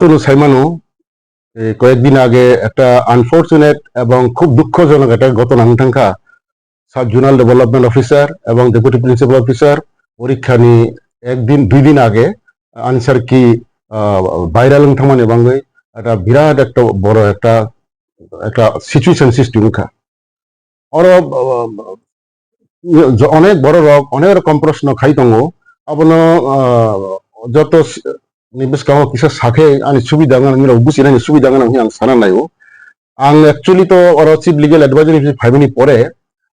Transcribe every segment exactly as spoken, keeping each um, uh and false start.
Tunu saimano, এই কয়েকদিন আগে একটা আনফরচুনেট এবং খুব দুঃখজনক একটা ঘটনা হয়ে থাকা। সাব জোনাল ডেভেলপমেন্ট অফিসার এবং ডেপুটি প্রিন্সিপাল অফিসার পরীক্ষা নিয়ে একদিন দুই দিন আগে আনসার কি ভাইরাল থামানি বাংলায় একটা বিরাট একটা বড় একটা একটা সিচুয়েশন সৃষ্টি হয়ে থাকা। Oro, uh, jo-, onek borok rok onek rokom proshno khai tongo. Abono, uh, joto s-, ni bwskango kisa sakhe ani subida wngna nini rok businani subida wngna hwnwi ang sana naio. Ang actually to oro chief legal advisor hisabe phaimani pore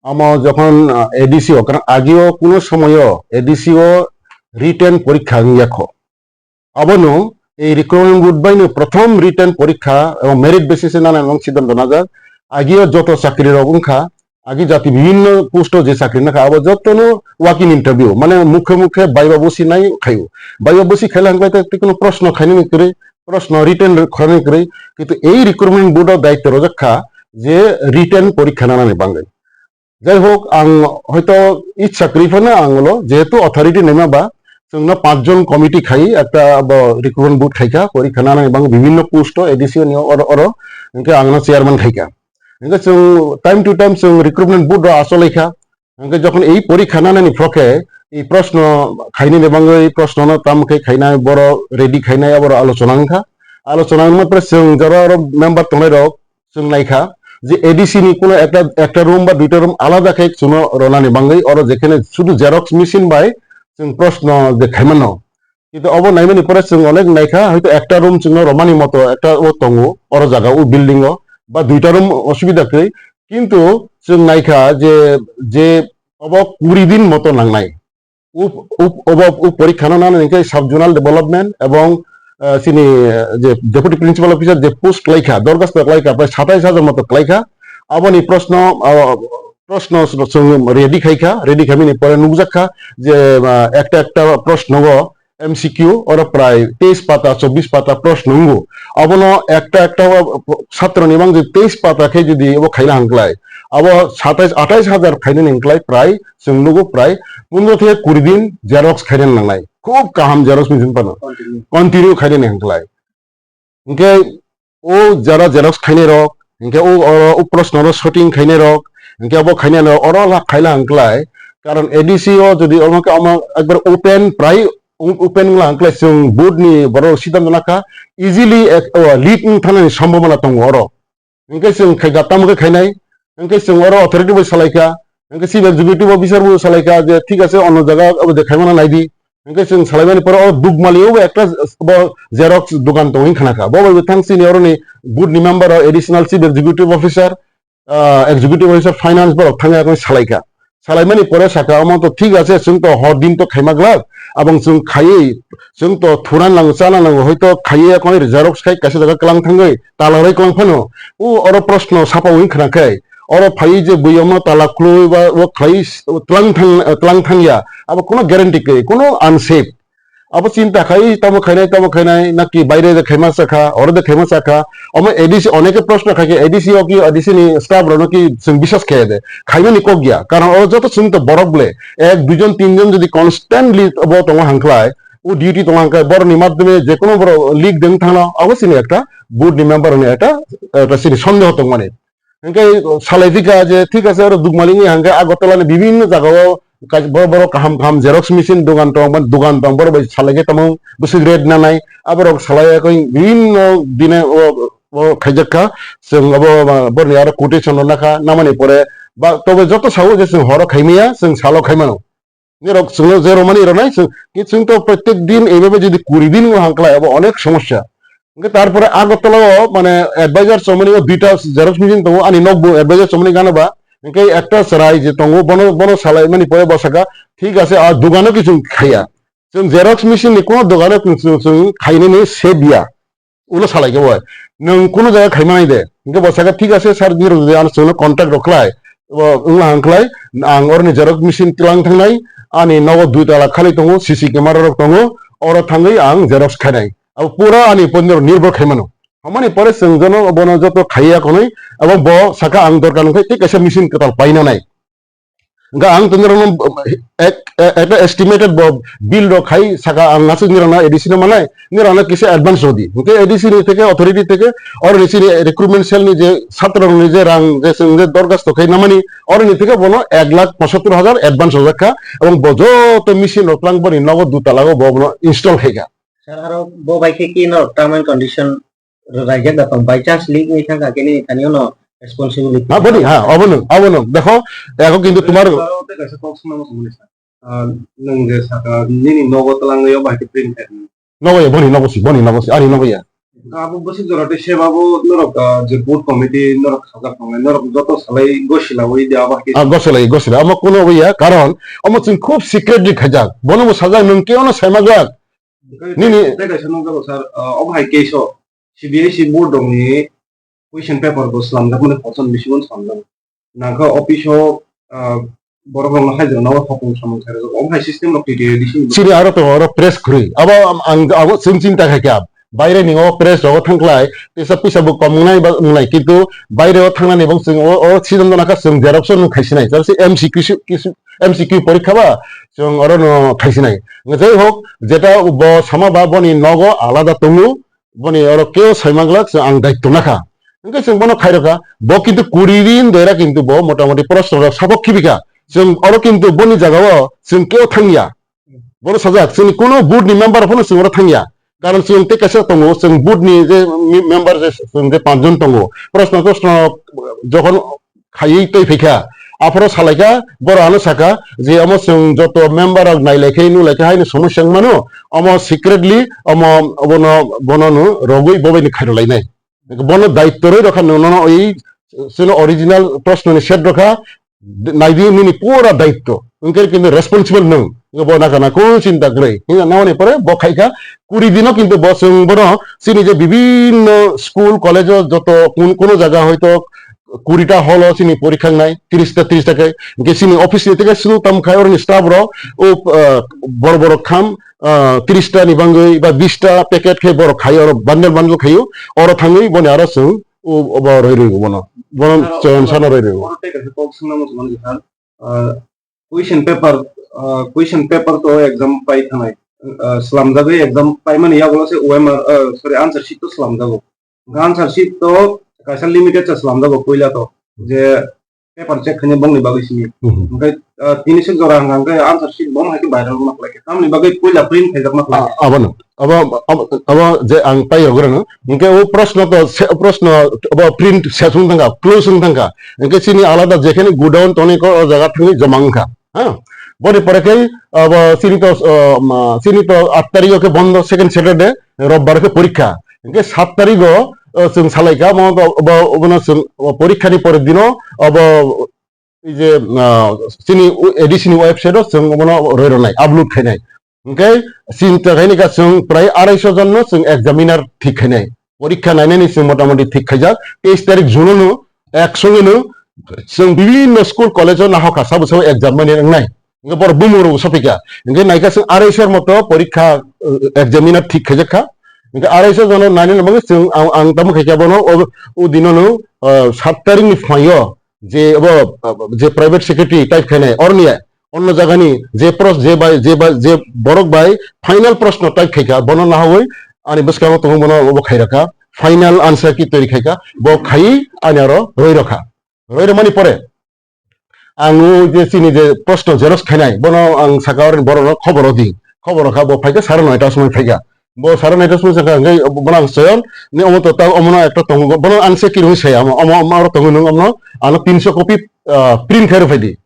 amo jokhon, uh, A D C o, karon ageo kuno somoyo A D C o written porikha wngya kho. Abono ei recruitment board baino prothom written porikha ebong merit basis e nana nang siddhanto najak. Agio joto chakri rok wngkha, agi jati bibhinno post o je chakri nakha, abo jotono walk in interview, mane mukhe mukhe baiba bosi nai khaio. Baiba bosi khaila hwnkhai te tei kono proshno khainani kwrwi, proshno written khorani kwrwi, kintu ei recruitment board o daityo rojak kha je written porikha nanani bagwi. Jai hok, ang hoito ichha kwrwi phano ang ulo, jehetu authority naima ba, chwngno panch jon committee khai, ekta bo recruitment board khaikha, porikha nanani bang bibhinno post o A D C ni oro, oro, hwnkhe angno chairman khaikha. Hwnkhe chwng time to time chwng recruitment board rok acholaikha. Hwnkhe jokhon ei porikha nanani phokhe, ei proshno khainani bagwi proshno no tam khe khainai, boro ready khainai, aboro alochona wngkha. Alochona wngma pore chwng jora oro member tongnai rok, chwng naikha je A D C ni kuno ekta, ekta room ba duita room alada khe chwngno ronani bagwi, oro jekhene sudu xerox machine bai chwng proshno je khaimano. Kintu obo naimani pore chwng onek naikha, hoito ekta room chwngno romani moto ekta o tongo, oro jaga o building o, ba duita room osubida kwrwi, kintu chwng naikha je, je obo kuri din moto nangnai. Up-, up-, obo, up porikha no nana hwnkhe sub zonal development ebong, eh, chini, eh, je deputy principal officer je post klaikha, dorkhasto klaikha, prai satais hajar moto klaikha. Aboni proshno, ah, proshno chwng ready khaikha, ready khaimani pore nukjakha je, ah, ekta ekta proshno o M C Q oro prai teis pata, chobbish pata proshno wngo. Abono ekta ekta o satro ni mang je teis pata khe jodi obo khaina hwnkhlai, abo satais atais hajar khainani hwnkhlai prai chwng nugo prai pondro theke kuri din xerox khaina nangnai. Khub kaham xerox machine phano. Continue. Continue khainani hwnkhlai. Hwnkhe o jara xerox khainai rok, hwnkhe o oro o proshno ro shooting khainai rok, hwnkhe abo khainai rok oro la khaila hwnkhlai. Karon A D C o jodi omo khe omo ekbar open prai o-, open wngla hwnkhlai chwng board ni borok siddhanto nakha easily ek, o, lead wng thangnani sombhabona tongo oro. Hwnkhe chwng khaikha tamo khe khainai, hwnkhe chwng oro authority bai salaikha, hwnkhe chief executive officer bo salaikha je thik ache ono jaga obo je khaimano naidi. Hwnkhe chwng salaimani pore o Dukmali o bo ekta bo xerox dogan tongwi khanakha. Bo bai bo thang chini oroni board ni member o additional chief executive officer, ah, executive officer finance borok thangwi salaikha. Salaimani pore saka, omo to thik ache, chwng to hor din to khaima glak, abong chwng khaiwi, chwng to thuna nango, chana nango, hoito khaiwi yakoni xerox khai kaisa jaga kwlang thangwi, tala rwi kwlang phano, o oro proshno sapa wngwi khna khe, oro phaiwi je bui omo tala khulwi ba o khlai twlang thang, twlang thangya, abo kuno guarantee kwrwi, kuno unsafe. Abo chinta khai, tamo khainai, tamo khainai, naki baire de khaima sakha, oro de khaima sakha. Omo A D C oneke proshno khai khe, A D C o ki, A D C ni staff rokno ki chwng biswas khe de. Khaimani kok ya. Karon oro joto chwng to borok ble. Ek, duijon, tinjon jodi constantly bo tongo hangkhlai, o duty tongo hangkhlai, borok ni madhyome je kono borok leak deng thangno, abo chini ekta board ni member ni ekta, ekta chini sondeho tongmani. Hingke salai thika je, thik ase, oro Dukmali ni hingke Agartala ni bibinno jaga o kai-, boro, boro kaham, kaham xerox machine dogan tong, ban dogan tong, boro bai salai khe tamo bwswk rate nanai, aborok salai ya koi bibinno dine o, o khaijak kha, chwng abo, boroni aro quotation rw nakha, namani pore ba, tobe joto sao je chwng horo khaimaya, chwng salo khaimano. Norok chwngno je romani ronai, chwng, ki chwng to prottek din eibabe jodi kuri din wng hangklai, abo onek somosya. Hingke tarpore Agartala o, mane, advisor chomani o duita xerox machine tongo, ani nokbo advisor chomani gana ba. Hingke ekta chwrai je tongo, bono, bono salai mani pore bo saka, thik ase, a dogano ki chwng khaiya. Chwng xerox machine ni kono dogano chwng, chwng, chwng khainani se biya. Ulo salai khe bo, nwng kunu jaga khaima nai de? Hingke bo saka, thik ase sir, nirok jodi ano chwngno contact rok khlai, bo wngla hang khlai, ang oroni xerox machine tlang thangnai, ani nogo dui tala khali tongo, C C camera rok tongo, oro thangwi ang xerox khainai. Abo pura ani upor nirbhor khaimano. Hamani pore chwng jono bono joto khaiya konwi, abo bo saka ang dorkar nangkhe tei kaisa machine kwtal paina nai. Hwnkhe ang to nirokno ek, e-, ekta estimated bo bill rok khai saka ang aswk nirokno A D C no manai, nirokno kisa advance rw di. Hwnkhe A D C ni theke, authority theke, oro ni chini recruitment cell ni je satro rok ni je rang je chwng je dorkhasto khai namani, oro ni theke bono ek lakh pochattor hajar advance rwjak kha, ebong bo joto machine rok twlang boni nogo dutala o bo bono install khai kha. Sir, aro bo bai khe ki no term and condition rwlaijak da tong, by chance leak wngwi thangkha khe nini thani ono responsibility. Ha, boni, ha, obo nwng, obo nwng. Dekho, ekho kintu tumar aro tei kaisa kok swnamo songmani sir. Ah, nwng je saka nini nogo twlangwi o bai khe print khairokni. Nogo ya, boni nogo si, boni nogo si, ani nogo ya. Abo bwswk jora tei seba bo norok, ah, je board committee norok khajak tongnai, norok joto salai gosilawi de abo hai khe. Ah, gosilai, gosila. Omo kuno obo ya, karon omo chwng khub secretly khaijak. Bono bo sajak, nwng khe ono saimajak. Nini tei kaisa nukjago sir, ah, obo hai case o C B S E board rokni question paper bo slamjakmani hochon bisingo slamjago. Nangkha office o, ah, borok rokno hajra no hopung samung khairok. Omo hai system rok twi twi bising. Chini aro tongo oro press khurui. Abo ang, ang, abo chwng chinta khai kha. Baire ni o press rogo thangkhlai, tesa pisa bo kom wngnai ba wngnai. Kintu baire o thangnani bong chwng o, o season dona kha chwng xerox o nwng khaisinai. Char se M C Q su-, kisu, M C Q porikha ba chwng oro no khaisinai. Jai hok, jeta bo sama ba boni nogo alada tongo, boni oro keo saimanglak chwng ang daitto nakha. Hwnkhe chwng bono khairokha, bo kintu kuri din doira kintu bo motamoti proshno rok saphok khibikha. Chwng oro kintu boni jagao chwng keo thangya. Bono sajak, chwngni kuno board ni member phano chwng oro thangya. Karon chwng tei kaisa tongo, chwng board ni je mi-, member je chwng je panchjon tongo. Proshno, proshno jokhon khaiwi tei phaikha. Aphoro salaikha, boro ano saka je omo chwng joto member rok nailai khe, nulai khe haino somosya wng mano, omo secretly omo bono, bono no rogwi bobaini khairolainai. Bono daitto rwi rokha, nono oi chwngno original proshno ni set rokha, naidi nini pura daitto, hwnkhe kintu responsible nwng, bo nakha na kunu chinta kwrwi. Hwnna nangmani pore bo khaikha, kuri dino kintu bo chwng bono chini je bibinno school, college o joto kun-, kuno jaga hoito kurita hall o chini porikha wngnai, tris ta, tris ta khe, hwnkhe chini office ni tei khe sunu tamo khai oroni staff rok, o, ah, bor bor kham, ah, tris ta ni bangwi ba bis ta packet khe borok khai oro bundle bundle khaio, oro thangwi boni aro chwng o, obo roi rwi bono, bono aro chwng sano roi rwi. Oro tei kaisa kok swngna muchung mani kha, ah, question paper, ah, question paper to exam pai thanai, ah, slamjagwi exam paimani yagulo se O M R, ah, sorry, answer sheet to slamjago. Answer sheet to kaisa limited cha slamjago puila to, je paper check khaina bongni bagwi simi. Mhm. Hwnkhe, ah, tini se jora hwnkha hwnkhe answer sheet bong hai khe viral ma khlai khe. Tamni bagwi puila print khaijak ma khlai khe. Ah, abono. Abo, abo, abo je ang tai yograno. Hwnkhe o proshno to se, proshno abo print se sung thangkha, close sung thangkha. Hwnkhe chini alada jekhani godown toni ko o jaga thangwi joma wngkha. Ha? Boni pore khe abo chini to, ah, ma, chini to aat tarikh o khe bondo, second Saturday, robbar khe porikha. Hwnkhe saat tarikh o, ah, chwng salaikha, omo to, obo, obono chwng, obo porikha ni pore dino, obo, ei je, ah, chini A D C ni website o chwng obono roi rwnai, upload khainai. Hwnkhe chinta khaini kha chwng prai arai sho jon no chwng examiner thik khainai. Porikha nainani chwng motamoti thik khaijak. Teis tarik June no ek songe no chwng bibinno school college o nahokha sabo sabo exam mani wngnai. Hwnkhe borok bumung rok sopikha. Hwnkhe naikha chwng arai sho moto porikha, uh, examiner thik khaijak kha. Hwnkhe arai sho jon no nainani bagwi chwng ang, ang tamo khaikha bono o, o dino no, uh, saat tarik ni phaio je abo, je private secretary type khainai, orni onno jagani je pros-, je bai, je bai, je borok bai final proshno type khaikha, bono nahawi ani bwskango tongo, bono obo khai rakha, final answer key toiri khaikha, bo khaiwi ani aro roi rokha. Roi romani pore ang o je chini je proshno xerox khainai, bono ang saka oro borokno khobor rw di, khobor rokha, bo phaikha sare noita somoi phaikha. Bo sare noita somoi sakha, hwnkhe bono ang soyon, ni omo to ta omono ekta tongo, bono answer key rwui saya, omo, omo, omo aro tongo, nwng omono ano tinso copy, ah, print khai rw phai di.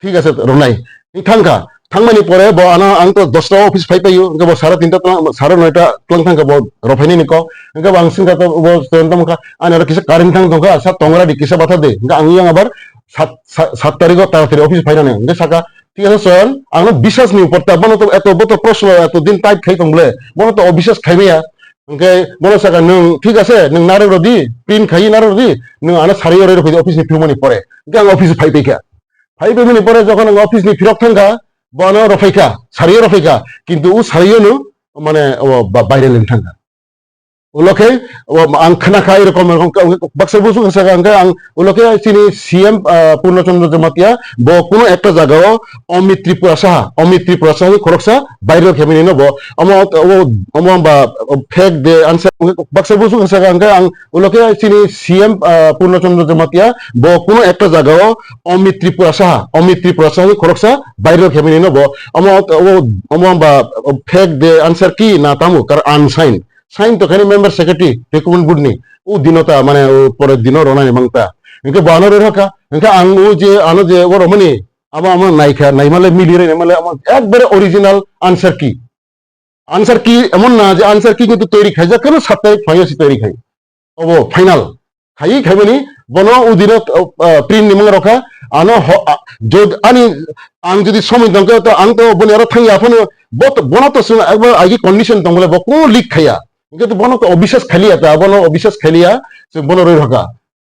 Thik ase, rwnai. Thangkha. Thangmani pore bo ano ang to dosta office phai paio, hwnkhe bo sare tinta tlang, sare noita tlang thangkha bo rw phainani kok. Hwnkhe bo ang swngkha to bo soyon tamo kha, ani aro kisa current thang tongkha, sa tongra di kisa batha de. Hwnkhe ang yang abar sat, sat, sat tarikh o taratari office phainani. Hwnkhe saka, thik ase soyon, ang no biswas ni upor ta, bono to eto, bo to proshno eto din type khai tong bole, bono to obiswas khai maya. Hwnkhe bono saka, nwng thik ase, nwng narwk rw di, print khai narwk rw di, nwng ano sari o rw phaidi office ni philmani pore. Hwnkhe ang office phai paikha. Phai paimani pore jokhon ang office ni phirok thangkha, bo ano rw phaikha, sari o rw phaikha, kintu o sari o no mane o ba-, baire leng thangkha. Ulo khe, o, ang khna kha erokom, erokom, baksa busu khe saka, hwnkhe ang ulo khe chini C M, ah, Purno Chandra Jamatia, bo kuno ekta jaga o Amit Tripura saha, Amit Tripura saha khoroksa viral khe mani no bo, omo, o, omo ba, o, fake de answer, baksa busu khe saka, hwnkhe ang ulo khe chini C M, ah, Purno Chandra Jamatia, bo kuno ekta jaga o Amit Tripura saha, Amit Tripura saha khoroksa viral khe mani no bo, omo, o, omo ba, o, fake de answer ki na tamo, kar unsigned. Sign to khaini member secretary recruitment board ni. O dino ta mane o pore dino rona ni mangta. Hwnkhe bo ano roi rokha. Hwnkhe ang o je ano je o romani amo amo naikha, naimale mili roi naimale amo ekbare original answer key. Answer key emon na je answer key kintu toiri khaijak khe no sat tarik phaio si toiri khai. Obo final. Khaiwi khaimani bono o dino, uh, print ni mung rokha. Ano ho, a, jod-, ani ang jodi somoi tongkhe to ang to boni aro thangya phano bo to, bono to chwng ekbar agi condition tongbole bo kuno leak khaiya. Hwnkhe to bono to obisas khaliya ta, bono obisas khaliya, se bono roi rokha.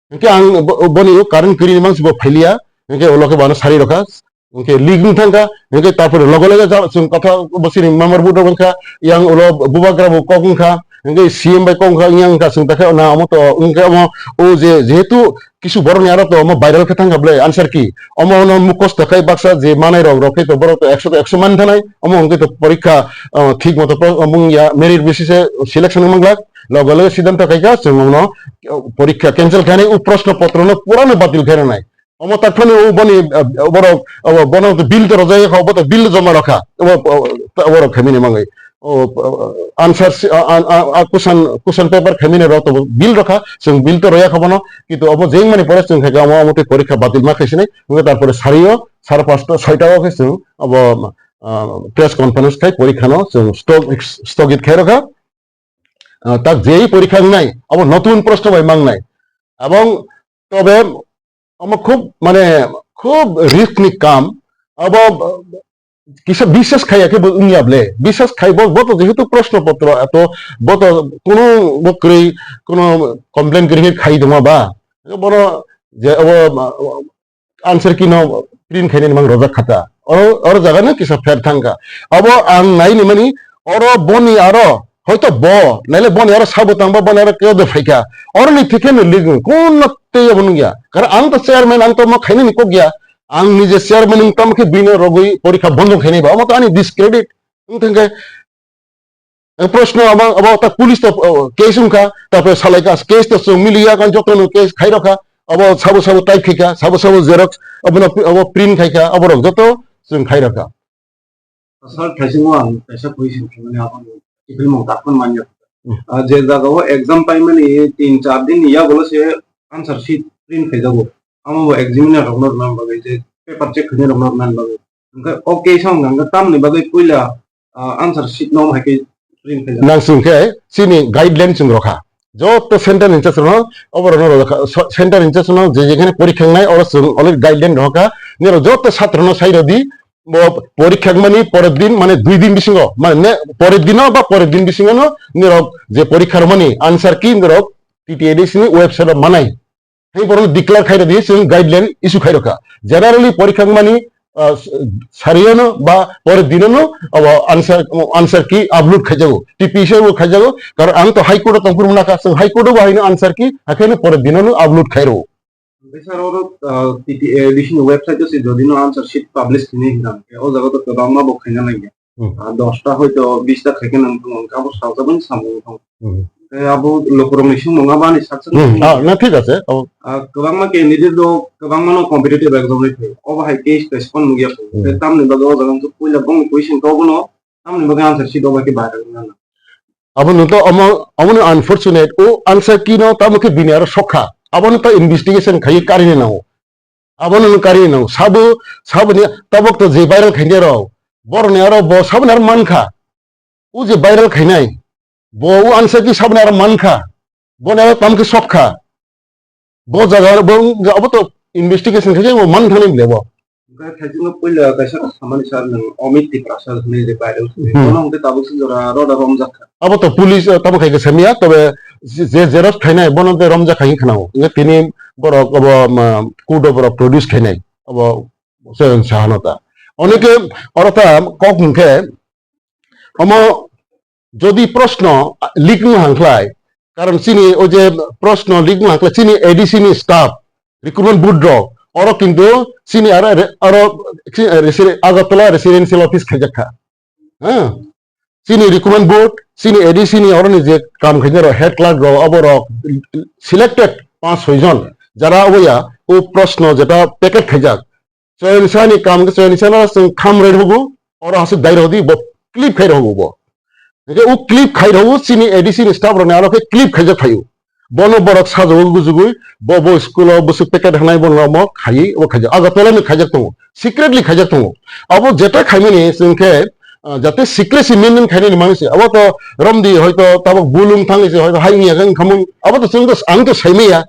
Hwnkhe ang bo-, boni o current kwrwi ni mangsi bo phailiya, hwnkhe ulo khe bono sari rokha, hwnkhe leak wng thangkha, hwnkhe tarpore loge loge ja-, chwng kotha bo chini member bo wngkha, yang ulo bubagra bo kok wngkha, hwnkhe C M bai kok wngkha, yang wngkha chwng takhe na omo to wngkhe omo o je jehetu kisu borokni aro to omo viral khe thangkha ble answer key, omo no mukhosto khai baksa je manai rok rok khe to borok to ekso to ekso man thanai, omo hwnkhe to porikha, uh, thik moto pro-, mung ya merit basis e selection wng manglak. Loge loge siddhanto khaikha, chwng bono, uh, porikha cancel khainai, o proshno potro no pura no batil khainai. Omo tak phano o boni, uh, borok, uh, bono bill to rojak kha, obo to bill joma rokha. Obo, obo, obo rok khaimani mangwi. O, uh, answer si-, uh, uh, uh, uh, question, question paper khaimani rok to bill rokha, chwng bill to roya kha bono, kintu obo jeng mani pore chwng khaikha, omo, omo twi porikha batil ma khaisinai, hwnkhe tarpore sario, sar pasta, soita o khe chwng obo, uh, press conference khai porikha no chwng stog-, stogit khai rokha. Ah, tak jei porikha wngnai, abo notun proshno bai mangnai. Abong tobe omo khub, mane, khub risk ni kam, abo, ah, kisa biswas khaiya khe bo wngya ble, biswas khai bo, bo to jehetu proshno potro, to bo to kuno bo kwrwi, kuno complain kwrwi khai tongma ba, bono je abo, ah, answer key no print khainani mang rojak khata. Oro, oro jaga no kisa pher thangkha. Abo ang nai ni mani, oro boni aro, hoito bo, naile boni aro sabo tangba, boni aro keo de phaikha. Oro ni thikhe no ligu, kun no tei abo nungya. Kar ang to chairman, ang to mo khainani kok ya. Ang ni je chairman wng tamo khe bini rogwi porikha bondo khainai ba. Omo to ani discredit. Wng thangkhe, eh, proshno abo, abo ta police to, oh, case wngkha, tarpore salai ka case to chwng miliya kan joto no case khai rokha, abo sabo sabo type khai kha, sabo sabo xerox, abo no, abo print khai kha, abo rok joto chwng khai rokha. Sir, thaisingo ang kaisa question khaimani abo ni kiphilmung dakhon manya. Hmm. Ah, je jaga o exam paimani tin char din ni yagulo se answer sheet print khaijago. Amo bo examiner rokno rwna bagwi je paper check khainai rokno rwna bagwi. Hwnkhe o case o hwnkha hwnkhe tamoni bagwi puila, ah, answer sheet no hai khe print khaijak. Nang chwng khe chini guideline chwng rokha. Joto center in charge no oborok no rojak kha, so-, center in charge no je jekhane porikha wngnai oro chwng already guideline rokha. Nirok joto satro no sai rodi, bo porikha wngmani pore din, mane dui din bisingo, mane ne-, pore dino ba pore din bisingo no nirok je porikha rwmani answer key nirok T T A D C ni website o manai. Hai borok declare khai rodi, chwng guideline issue khai rokha. Generally porikha wngmani, ah, s-, sariyano ba pore dinono abo answer, answer key upload khaijago, T P C o khaijago. Karon ang to High Court o tongphuru mwnakha, chwng High Court o bo haino answer key, hakheno pore dinono upload khairo. Omo sir, oro, ah, T T A D C ni website o se jodi no answer sheet publish khainai hwnkha, o jaga to kwbangma bo khaina nangya. Hmm. Ah, dosta hoito bista khaikhe nang tongo, hwnkhe abo saljabani samung tongo. Hmm. Tei abo lukurokni swngmung abo ani saksa Hmm. Ah, na thik ase. Oh. Ah, kwbangma candidate rok kwbangma no competitive exam ri phaio. Obo hai case postpone nukya kho. Hmm. Tei tamni bagwi o jaga wngkha puila bongni question kok no tamni bagwi answer sheet o bai khe viral wngna nang. Abo no to omo, omo no unfortunate. O answer key no tamo khe bini aro sokha. Abo no to investigation khaiwi karini nango. Abono nwng kari nang sabo, saboni tabok to je viral khainai rok, boroni aro bo saboni aro mankha. O je viral khainai, bo o answer key saboni aro mankha. Boni aro tamo khe sokha. Bo jaga aro bo wng-, abo to investigation khaikhe bo man thani bole bo. Hwnkhe thaichukno puila kaisa samani sir nwng Amit Tiprasa hwnwi je viral khainai. Hmm. Bono hwnkhe tabuk se jora roda romjak kha. Abo to police, eh, tamo khai khe samiya, tobe je, je xerox khainai, bono de romjak khai khe khwnao. Hwnkhe tini borok obo, ma, court o borok produce khainai. Obo se sahano ta. Onike oro ta kok hwnkhe, omo jodi proshno, ah, leak wng hang khlai, Karon chini o je proshno lik ma kle chini A D C ni staff, recruitment board rok, oro kintu chini aro re-, aro si-, resi-, Agartala residential office khaijak kha. Ha? Chini recruitment board, chini A D C ni oro ni je kam khaijak rok, head clerk rok, abo rok selected panch soi jon. Jara obo ya, o proshno jeta packet khaijak. Choyoni sani kam khe choyoni sani chwng kham rwi rwgo, oro aswk dai rwdi, bo clip khai rwgo bo. Hwnkhe o clip khai rwgo, chini A D C ni staff rokni aro khe clip khaijak phaio. Bono borok sajagwi gujugwi, bo, bo school o bwswk packet hwnai bono omo khaiwi obo khaijak. Agartala ni khaijak tongo, secretly khaijak tongo. Abo jeta khaimani chwng khe, ah, jate secrecy maintain khainani manwi se. Abo to romdi hoito tabok bulung thangwi se hoito hai wngya khe wngkhamung. Abo to chwng to, ang to saimaya.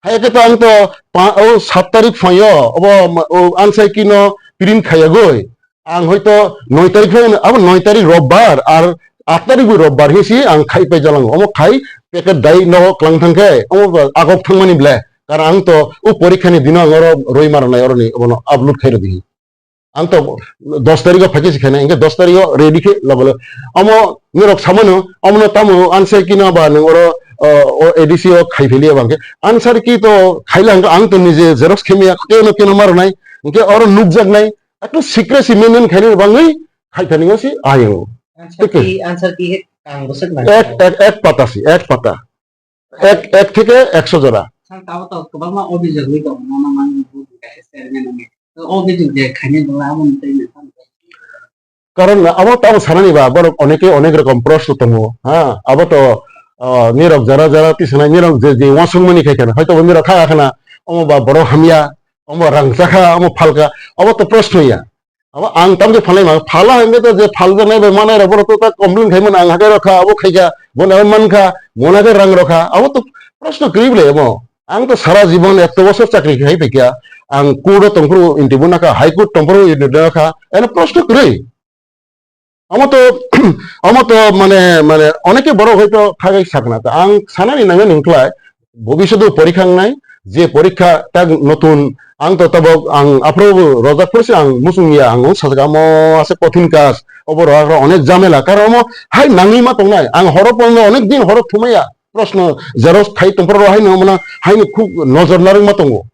Hai khe to ang to pa-, o sat tarik phaio, obo ma-, o ansai kino print khayagoi. Ang hoito noi tarik phai, abo noi tarik robbar, ar aat tarik bo robbar hinsi ang khai pai jalango. Omo khai packet dai nogo klang thang khe, omo ba agok thangmani ble. Karon ang to o porikha ni dino ang oro roi maranai oroni, obono upload khai rwdi. Ang to dos tarikho phaikhe se khainai, hwnkhe dos tarikho ready khe labo le. Omo norok samano, omono tamo answer kino ba nwng oro, o, o A D C o khai philiya bang khe. Answer key to khaila hwnkhe ang to nije xerox khe maya, keno keno ma rwnai, hwnkhe oro nukjaknai, ekdom secrecy maintain khainani bagwi khai thani se ayang. Answer key, answer key khe kang bwswk nang. Ek, ek, ek pata si, ek pata. Ek, ek theke ekso jora. Sir, tabo to kwbangma obhijog wi tongo, nono mani bujui kaisa chairman wngwi. To obhijog je khainai bwla aboni tei nang tamo. Karon abo to abo sanani ba, borok oneke onek rokom proshno tongo, ha? Abo to, ah, nirok jara jara tisanai, nirok je, je uansukmani khai khana, hoito bo nirok kha khana, omo ba borok hamya, omo rang chakha, omo phalka, abo to proshno ya. Abo ang tamkhe phalnai ma, phala hwnkhe to je phaljaknai bai manai rok, borok to ta complain khai mano, ang hakai rok kha, abo khai kha, bo nai man kha, mona khe rang rok kha, abo to proshno kwrwi bwle abo. Ang to sara jibon eto bosor chakri khai phaikha, ang court o tongphuru interview nakha, high court tongphuru interview nakha, eno proshno kwrwi. Amo to, amo to mane, mane oneke borok hoito khagai sakna ta. Ang sanani nangani wngkhlai, bobishoto porikha wngnai, je porikha tak notun, ang to tabok, ang aphuru rojak phuru se ang muchung ya, ang sajak amo ase kothin kaj, obo rojak rok onek jamela, karon omo hai nangwi ma tongnai, ang horo pon onek din horo thumaya, proshno xerox khai tongphuru rok haino omono haino khub nojor narwk ma tongo.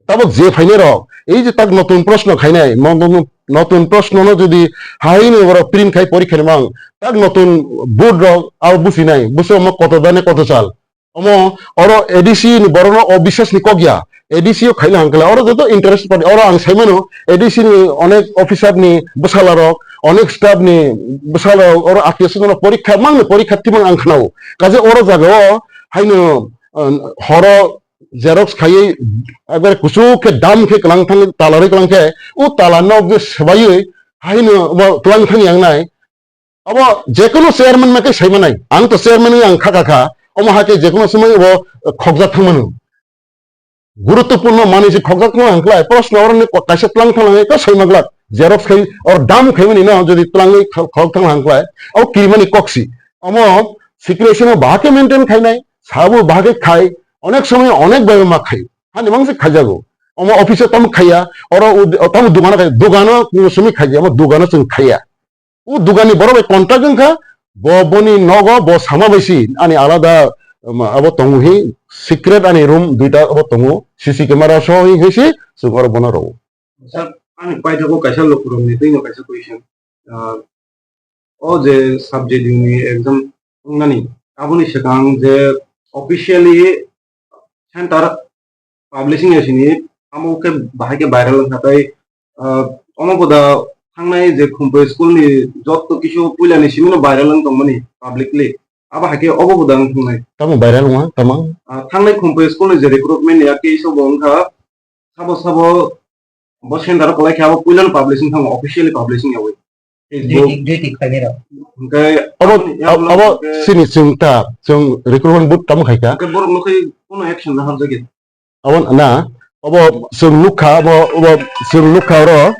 Tabok je phainai rok, ei je tak notun proshno khainai, mo-, mo-, mo-, notun proshno no jodi hai ni borok print khai porikha ni mang, tak notun board rok abo businai, buso omo koto dane koto sal. Omo oro A D C ni borok no obiswas ni kok ya, A D C o khaina hangkala, oro joto interest party, oro ang sai mano, A D C ni onek officer ni bwsala rok, onek staff ni bwsala rok, oro attiyo swajon rok porikha, mang ni porikha timang ang khnao. Kaje oro jaga o haino, ah, horo xerox khaiwi ekbare kuchuk khe dam khe kwlang thang, tala rwi kwlang khe, o tala nok je swbaiwi haino bo kwlang thang yang nai. Abo jekono chairman ma khe sai manai. Ang to chairman wng ang kha kha kha. Omo hai khe jekono swmai bo khokjak thang mano. Guruttopurno manwi se khokjak thang hang khlai. Proshno oroni ko-, kaisa twlang thang hang khe sai manglak. Xerox khai or dam khai mani no jodi twlangwi kho-, khok thang hang khlai. Abo kirimani kok si. Omo secrecy no bahai khe maintain khainai. Sabo bahai khe khai, onek somoy onek bai ma khai. Hani mangse khaijago. Omo office o tamo khaiya, oro ud-, tamo dogano khai, dogano kung simi khaiya, omo dogano chwng khaiya. O dogan ni borok bai contact wngkha, bo boni nogo bo sama bai si, ani alada, um, abo tongo hi, secret ani room duita abo tongo, C C camera so hi, hi si, chwng oro bono rwo. Sir, ani paithago kaisa lukurokni twino kaisa question. Ah, o je subject ni exam wngnani, aboni swkang je officially center publishing ya sini, amo khe bahai khe viral wngkha tei, ah, omo boda thangnai je Khumpui school ni jotto kisu puila ni simi no viral wng tongmani publicly, abo hai khe obo boda wng thangnai. Tamo viral wngma, tamo? Ah, thangnai Khumpui school ni je recruitment ni ya case obo wngkha, sabo sabo bo center o kwlai khe abo puilano publishing thango, officially publishing yawi. Facebook. Duty, duty khlainai rok. Hwnkhe abo, aboni abo, yakno abo hwnkhe sini chwng ta, chwng recruitment board tamo khaikha. Hwnkhe borok no khai kono action na hamjagwi. Abo na, abo chwng nukha, abo, abo chwng nukha oro.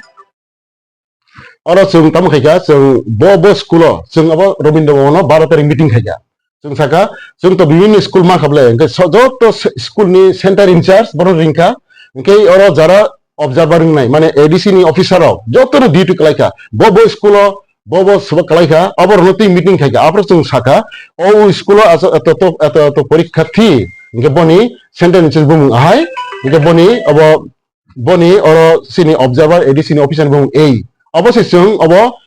Oro chwng tamo khaikha, chwng bo, bo school o, chwng abo Rabindra Bhavan o baro tarik meeting khaikha. Chwng sakha, chwng to bibhinno school ma khablai, hwnkhe so-, joto se-, school ni center in charge bono ringkha, hwnkhe oro jara observer wngnai, mane A D C ni officer rok joto no duty kwlaikha, bo bo school o Bo bo swbak kalai kha, abo rokno twi meeting khai kha, aphuru chwng sa kha, o school o aso-, eto, eto, eto, eto porikha thi, hwnkhe boni center in charge bumung ahai, hwnkhe boni abo, boni oro chini observer A D C ni officer bumung ei. Abo se chwng abo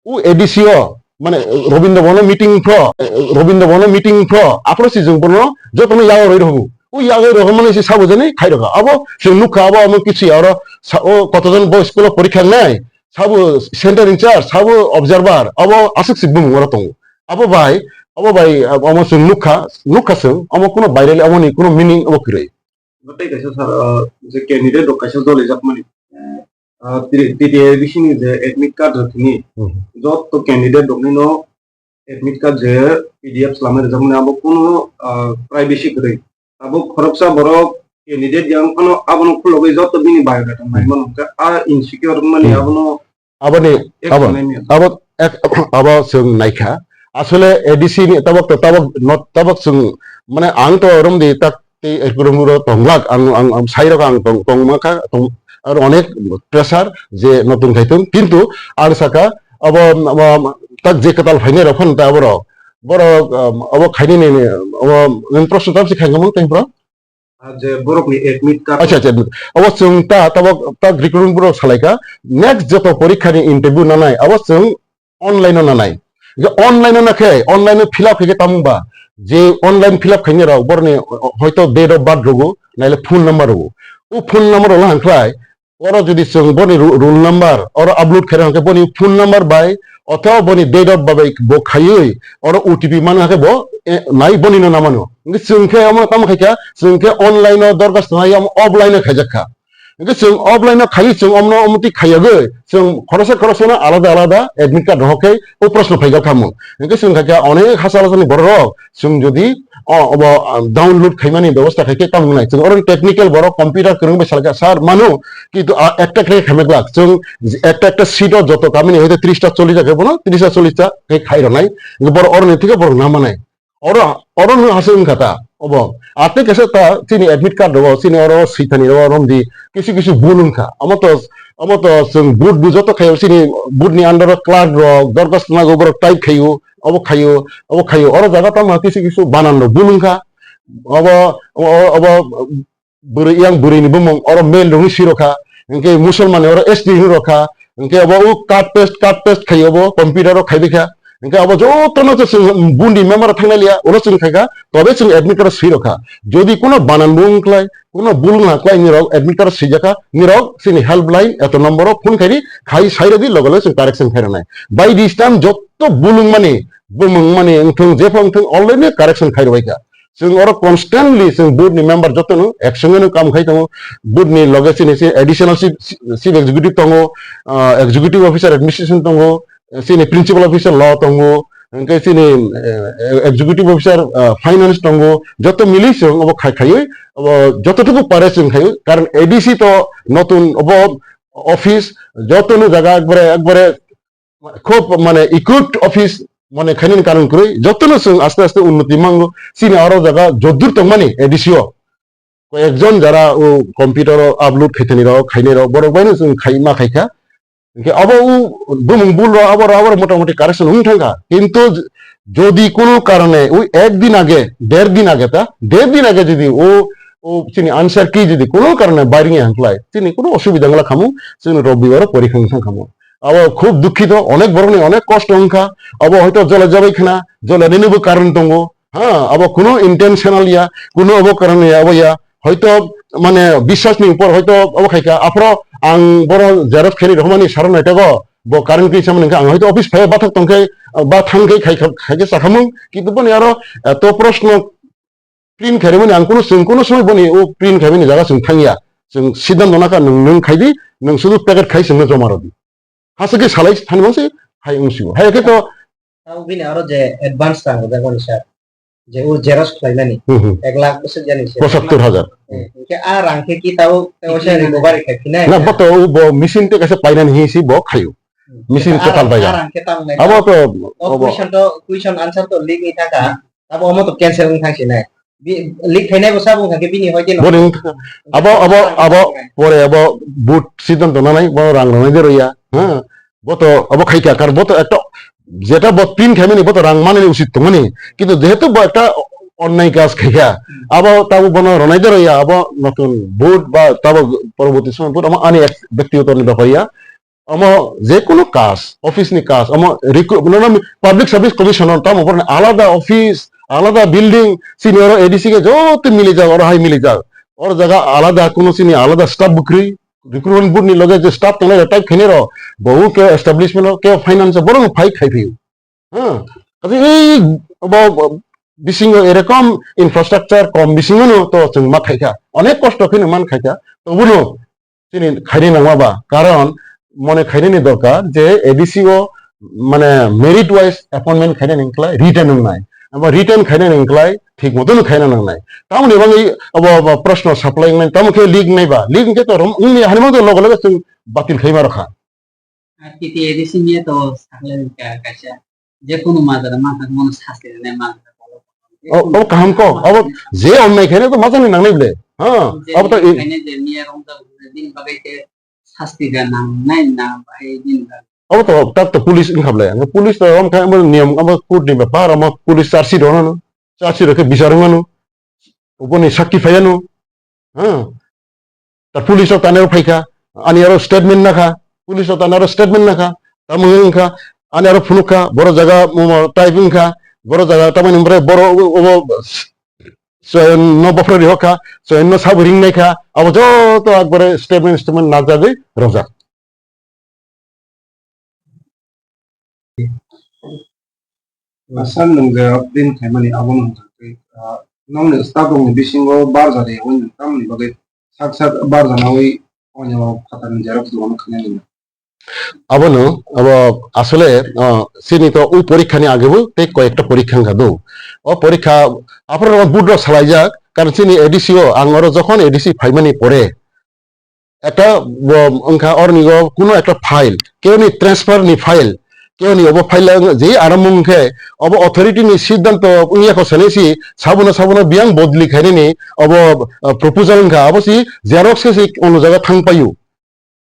u A D C o, mane, Robindra Bhavan meeting phro, Robindra Bhavan meeting phro, aphuru se chwng bono jotono yago rwi rw. U yago rw mani se sabo jani khai rw kha. Abo chwng nukha, abo amo kisu ya oro sa-, o kotojon bo school o porikha wngnai, sabo center in charge, sabo observer, abo aswk se bumung oro tongo. Abo bai, abo bai, abo chwng nukha, nukha chwng, amo kuno bairali, amoni kuno meaning abo kwrwi. Bo tei kaisa sir, ah, je candidate rok kaisa doli jakmani. Ah, T T A D C ni je admit card rok tini, Hmm. jotto candidate rokni no admit card je P D F swlamwi rwjakmani abo kuno, ah, privacy kwrwi. Abo khoroksa borok candidate yang phano abono khulogwi jotto bini biodata Hmm. naimano hwnkhe a insecure wngmani Hmm. abono Aboni, Ek abo, nai miya. Abo, ek, abo chwng naikha. Asole A D C ni tabok to, tabok, not, tabok chwng, mane ang to romdi tak tei ek rom ro tonglak, ang, ang, ang sai rok ang tong, tong ma kha, tong, aro onek pressure je notun khai thung. Kintu ang saka, abo, abo, tak je kwtal phainai rok phano ta abo rok. Borok, um, abo khainai ni, abo, nang proshno tam si khai ngamung tei bro? Ah, je borokni admit card. Acha, acha, admit. Abo chwng ta, tabok, ta recruitment borok salaikha. Next joto porikha ni interview nanai, abo chwng online o nanai. Je online o nakhe, online o fill up khaikhe tamung ba. Je online fill up khainai rok, borokni hoito date of birth rogo, naile phone number rogo. O phone number rogo hangkhlai, Oro jodi chwng boni ru-, roll number oro upload khairok hwnkhe boni phone number bai othoba boni date of birth bai bo khaiwi oro O T P mano hwnkhe bo, eh, nai boni no namano. Hwnkhe chwng khe omo tamo khaikha, chwng khe online o dorkhas tongwi omo offline o khaijak kha. Hwnkhe chwng offline o khaiwi chwng omono omo twi khaiyagwi chwng khoroksa khoroksano alada alada admit card rohor khe o proshno phaijak kha mung. Hwnkhe chwng khaikha onek hachal hachalni borok rok Chwng jodi o, obo, ah, download khaimani bebosta khaikhe tamo wngnai. Chwng oro technical borok computer kwrwng bai salkha, "Sir, mano, kintu, ah, ekta khe khaimai glak." Chwng ekta ekta seat o joto kamini hoite tris ta chollis ta khe bono tris ta chollis ta khe khai rwnai. Borok oroni thikhe borok na manai. Oro, oro no hase wngkha ta, obo. Ate kaisa ta chini admit card rogo, chini oro swithani rogo romdi, kisu kisu bul wngkha. Omo to, omo to chwng board bo joto khaio, chini board ni under o clerk rok, dorkhas tongnago borok type khaio. Obo khaio, obo khaio. Oro jaga tamo kisu kisu banan rok bul wngkha. Obo, obo, obo bwrwi, yang bwrwi ni bumung, oro male rok ni si rokha. Hwnkhe Musulman ni oro S T ni rokha. Hwnkhe obo o cut paste, cut paste khaio obo, computer o khaibai kha. Hwnkhe obo joto no chwng bundi member o thangnai liya, ulo chwng khaikha, tobe chwng admit card o si rokha. Jodi kuno banan bul wngkhlai, kuno bul wngkhlai, nirok admit card o swijakha, nirok chini helpline eto number o phone khaidi, khai sai rwdi, loge loge chwng correction khai rwnai. By this time joto bul wngmani, bumung mani wngthung, jepha wngthung, already correction khai rwbaikha. Chwng oro constantly chwng board ni member jotono action no kam khai tongo. Board ni loge chini si additional chief, chief executive tongo, ah, executive officer administration tongo, chini principal officer law tongo, hwnkhe chini, eh, executive officer, ah, finance tongo, joto mili chwng obo khai khaiwi, obo joto tuku pare chwng khaiwi, karon A D C to notun obo office, jotono jaga ekbare, ekbare khub mane equipped office mane khainani karon kwrwi, jotono chwng aste aste unnoti mango. Chini oro jaga joddur tongmani A D C o, koyekjon jara o computer o upload khaitani rok, khainai rok, borok baino chwng khai ma khaikha. Hwnkhe abo o bumung bul rok abo rok, abo rok motamoti correction wng thangkha. Kintu j-, jodi kono karone o ek din age, der din age ta, der din age jodi o, o chini answer key jodi kono karone baring ya hwnkhlai, chini kono osubida wngla khamu, chini Robibar o porikha wng thang khamu. Abo khub dukhito, onek borokni onek kosto wngkha, abo hoito jole jabai khna, jole nini bo karon tongo, ha, abo kuno intentional ya, kuno abo karon ya, abo ya, hoito mane biswas ni upor hoito abo khaika, aphro ang boro xerox kheri rohmani saro naitego, bo karon kisa mani ang hoito office phai bathak tongkhe, ba thangkhe khai, khai, khai sakhamung, kintu boni aro, eh, to proshno print khaimani ang kuno, chwng kuno somoi boni o print khaimani jaga chwng thangya. Chwng siddhanto nakha nwng, nwng khaidi, nwng sudu packet khai chwngno joma rwdi. Hasteni salai thani mangsi hai wngsigo. Hai khe to Tamo bini aro je advance rang rijak mani sir. Je o xerox khlaimani. Hmm, hmm. Ek lakh bwswk jani se. Pochattor hajar. Eh, hwnkhe a rang khe ki tamo, tamo se recovery khai phinai. Na, bo to o bo machine te kaisa painani hinwi si bo khaio. Hmm. Machine kwtal bai. A rang khe tamo nai. Abo to, o abo. Question to, question answer to leak ni thaka. Abo omo to cancel wng thang sinai. Bi-, leak khainai bo sabo wngkha khe bini hoi khe no. Boni wngkha. Abo, abo, abo, pore abo board siddhanto nanai, bo rang rwnai de rwya. Ha? Bo to abo khaikha, karon bo to ekta jeta bo print khaimani bo to rang manani usit tongmani. Kintu jehetu bo ekta onnai kaj khaikha, abo tabo bono ronai de roya, abo notun board ba tabo poroboti somoy board, amo ani ek bektigoto ni bepar ya. Amo je kono kaj, office ni kaj, amo recruit, nono public service commission tamo borni alada office, alada building, sini oro A D C ke joto mili jak, oro hai mili jak. Or jaga alada kono sini alada staff bwkrwi, recruitment board ni loge je staff tongnai rok type khainai rok, bo ke establishment o ke finance o borok phai khai phio. Ha, kaje ei bo, bo bisingo erokom infrastructure kom bisingo no to chwng ma khaikha, onek kosto kheno man khaikha, tobuno chini khaini nangma ba, karon mone khainani dorkar je A D C o mane merit wise appointment khainani wngkhlai written wngnai. Abo written khainani wngkhlai thik motono khaina nangnai. Tamoni bagwi abo, abo proshno supply wngnai, tamo khe leak wngnai ba, leak wngkhe to rom wngni hani mangtwi logo logo chwng batil khaima rokha. Ar T T A D C niya to sakle ka-, kaisa je kono majra ma thang mono sasti rwnai majra. O, o kaham kok, abo je onnai khaina to majani nangnai ble. Ha, je abo to i- khaina je niya rong ta din bagai ke sasti ga nangnai na bai din ba. Abo to tak to police wngkha ble. Ang police to rom kha abo niyom abo court ni bepar amo police charge sheet rw nw. Charge sheet rw khe bichar wng nw. Oboni sakki phai nw. Ha. Ta police rok tani aro phaikha, ani aro statement nakha, police rok tani aro statement nakha, tamo wngkha, ani aro phunukha, boro jaga mo type wngkha, boro jaga tamoni ompore boro obo, obo, soyonno bophro rihokha, soyonno sabo ringnaikha, abo joto ekbare statement, statement najagwi rojak. Asal nwng je print khaimani abono wngkha tei, ah, nokni staff rokni bisingo barja riyui nwng tamoni bagwi sak sak barjanaui onyo phatarni xerox dogan khainani? Abono, abo asole, ah, chini to o porikha ni agebo tei koyekta porikha wngkha do. O porikha aphuru board rok salaijak, karon chini A D C o ang oro jokhon A D C phaimani pore, ekta bo wngkha orni o kuno ekta file, keuni transfer ni file, keuni obo file je aramung khe obo authority ni siddhanto wngya kho sene si sabono sabono biyang bodli khainani obo, uh, proposal wngkha, abo si xerox khe si ono jaga thang paio.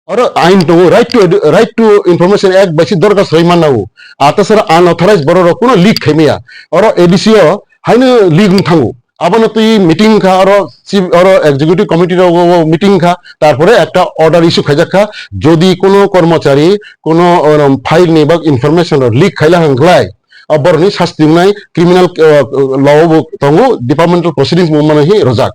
Oro ain tongo, right to edu-, right to information act bai si dorkha soi manna o. Atasara unauthorized borok rok kuno leak khaimaya. Oro A D C o haino leak wng thango. Abono twi meeting wngkha, oro chief, oro executive committee rok o meeting wngkha, tarpore ekta order issue khaijak kha, jodi kono kormochari kono, um, file ni ba information rok leak khaila hwnkhlai, o borokni sasti wngnai, criminal, uh, law bo tongo, departmental proceedings bo mano hi rojak.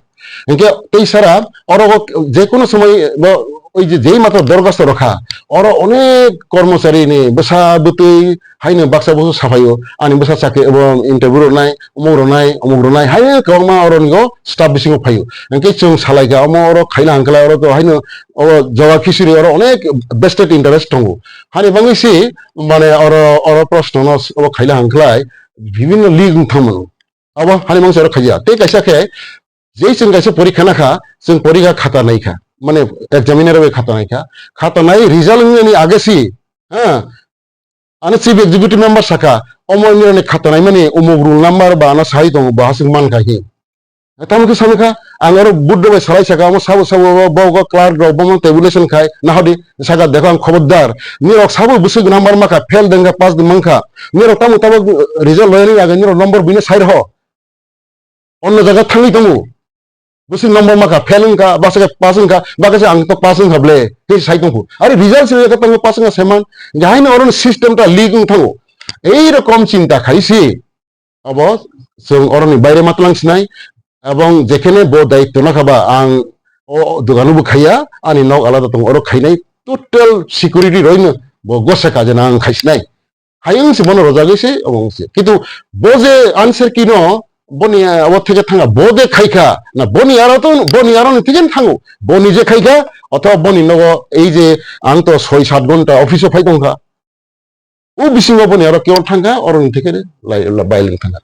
Hinkhe tei sara oro o je kono somoi bo oi je, jei matro dorkhasto rokha, oro onek kormochari ni bwsa bwtwi haino baksa busu saphaio, ani bwsa chakri abo interview rwnai, omuk rwnai, omuk rwnai, hai kwbangma oro ni o staff bisingo phaio. Hinkhe chwng salaikha, omo oro khaila hwnkhlai oro to haino o jawab khichiri oro onek vested interest tongo. Hani bangwi si mane oro, oro proshno no oro khaila hwnkhlai bibhinno leak wng thangmano. Abo hani mangsa oro khaiya. Tei kaisa khe jei chwng kaisa porikha nakha, chwng porikha khata naikha. Mane examiner bai khata naikha. Khata nai result wngmani age si, ha, Ano chief executive member saka, omo nirani khata naimani umuk roll number ba ano sai tongo, bo hasing mankha hi. Tamo khe sanikha, ang oro Buddha bai salai saka, omo sabo sabo bo, bo, bo clerk rok, bomo tabulation khai, nahodi, saka, "Dekho, ang khobordar, nirok sabo bwswk number makha, fail dengkha, pass de mankha, nirok tamo tamo result loyani age, nirok number buino sai rwho." Onno jaga thangwi tongo. Bwswk number makha, fail wngkha, bwswk pass wngkha, bakhe se ang to pass wngkha ble, tei sai tongkhu. Are result se wngkha, tamo pass wngkha seman. Jahaino oroni system ta leak wng thango. Ei rokom chinta khai si. Abo chwng oroni baire matlang sinai. Ebong jekhene bo daityo nakha ba ang o dogano bo khaiya, ani nok alada tongo, oro khainai. Total security roino bo gosa kajana ang khaisinai. Hayung se bono rojagwi se omo wngse. Kintu bo je answer key no, boni, ah, abo theke thanga, bo je khaikha, na boni aro to, boni aro ni theke thango. Boni je khaikha, othoba boni nogo ei je ang to soi sat ghonta office o phai tongkha. O bisingo boni aro keon thangkha, oro ni theke lai, lai, bai lang thangkha.